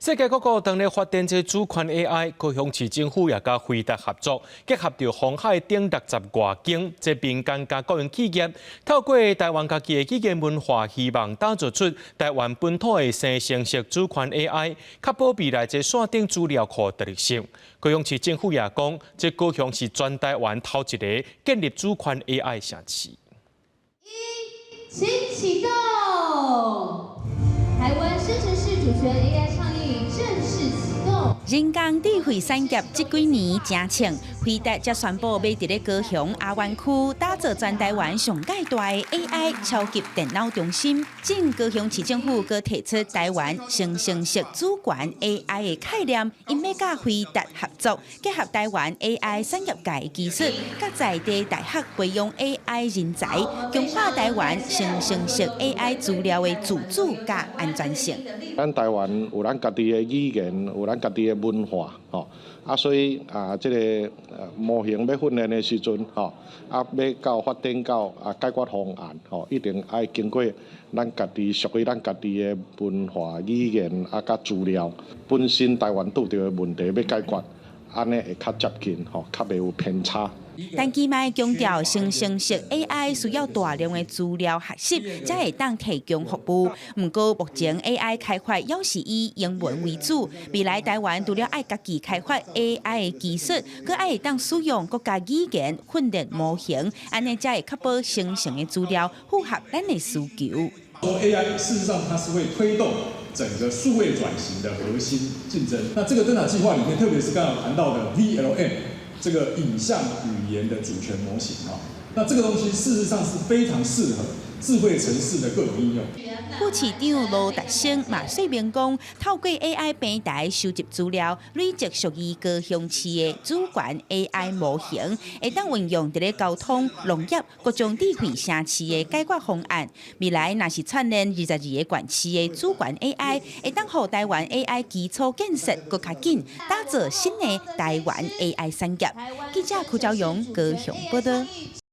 世界各國當咧發展這主權 AI，高雄市政府也佮輝達合作，結合著鴻海等60外間這民間佮國營企業，透過台灣家己的語言文化，希望打造出台灣本土的生成式主權 AI，確保未來這線頂資料庫獨立性。高雄市政府也講，這高雄是全台灣頭一个建立主權 AI 城市。一，請啟動！台灣生成式主權 AI 倡議正式啟動。人工智慧產業這幾年誠衝，輝達才宣布欲佇咧高雄亞灣區打造全台灣上蓋大的 AI 超級電腦中心。前高雄市政府閣提出台灣生成式主權 AI 的概念，𪜶欲佮輝達合作，結合台灣 AI 產業界的技術，佮在地大學培養 AI 人才，強化台灣生成式 AI 資料的自主佮安全性。咱台灣有咱家己的語言，有咱家己的文化，吼，啊，所以啊，這个模型欲訓練的時陣，吼，啊，欲到發展到啊解決方案，吼，一定愛經過咱家己屬於咱家己的文化語言啊，佮資料，本身台灣拄著的問題欲解決，按呢會較接近，吼，較袂有偏差。陳其邁強調，生成式 AI 需要大量的資料學習，才會當提供服務。毋過目前 AI 開發猶是以英文為主，未來台灣除了愛家己開發 AI 的技術，閣愛會當使用國家語言訓練模型，按呢才會確保生成的資料符合咱的需求。 AI 事實上它是會推動整個數位轉型的核心競爭。那這個燈塔計劃裡面，特別是剛剛談到的 VLM，這個影像語言的主權模型啊，那這個東西事實上是非常適合智慧城市的各種應用。副市長盧達生嘛說明講，透過 AI 平台收集資料，累積屬於高雄市的主權 AI 模型，會當運用佇咧交通、農業、各種智慧城市的解決方案。未來若是串聯22個縣市的主權 AI，會當予台灣 AI 基礎建設閣較緊，打造新的台灣 AI 產業。記者柯昭勇高雄報道。